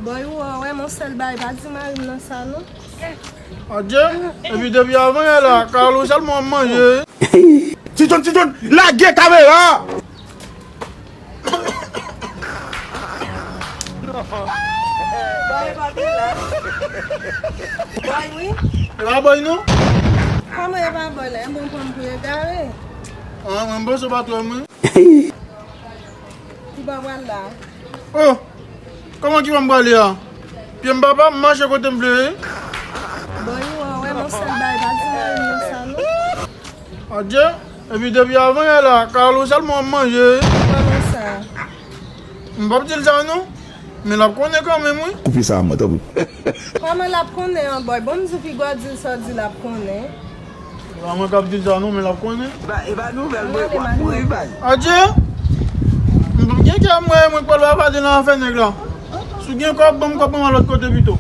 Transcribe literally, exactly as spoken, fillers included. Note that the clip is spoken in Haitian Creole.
Boy, ou wè, wè, mon sèl bay, pa di mari m nan sa, non. Adye, epi depi avan yè la, Carlo sèlman ap manje. Ti John, Ti John, lage kamera! Boy, pa vin la. Boy, wi. E pa boy non? Kòman e pa boy la? E bon pran m pou egare. Ah, mwen m panse w pa t wè mwen. Ki bò pral la? Oh! Kòman ki wè m prale a? Pye m papa, m mache kote m vle. Boy, ou wè, wè, mon sèl bay, pa di mari m nan sa, non. Adye, epi depi avan yè la, Carlo sèlman ap manje. Kòman sa? M p ap di l sa non, men l ap konnen kanmenm wi. Koupe sa a mwen, tanpri. Kòman l ap konnen an, boy? Bon, m di w piga w di l sa w di l ap konnen. A mwen k ap di l sa non, men l ap konnen. E ba nouvèl mwen, w ap mouri bay. Adye, m p ap gen kè mwen, mwen k pral ba pale nan afè nèg la. Si w gen kòb, ban m kòb mwen lòt kote pito.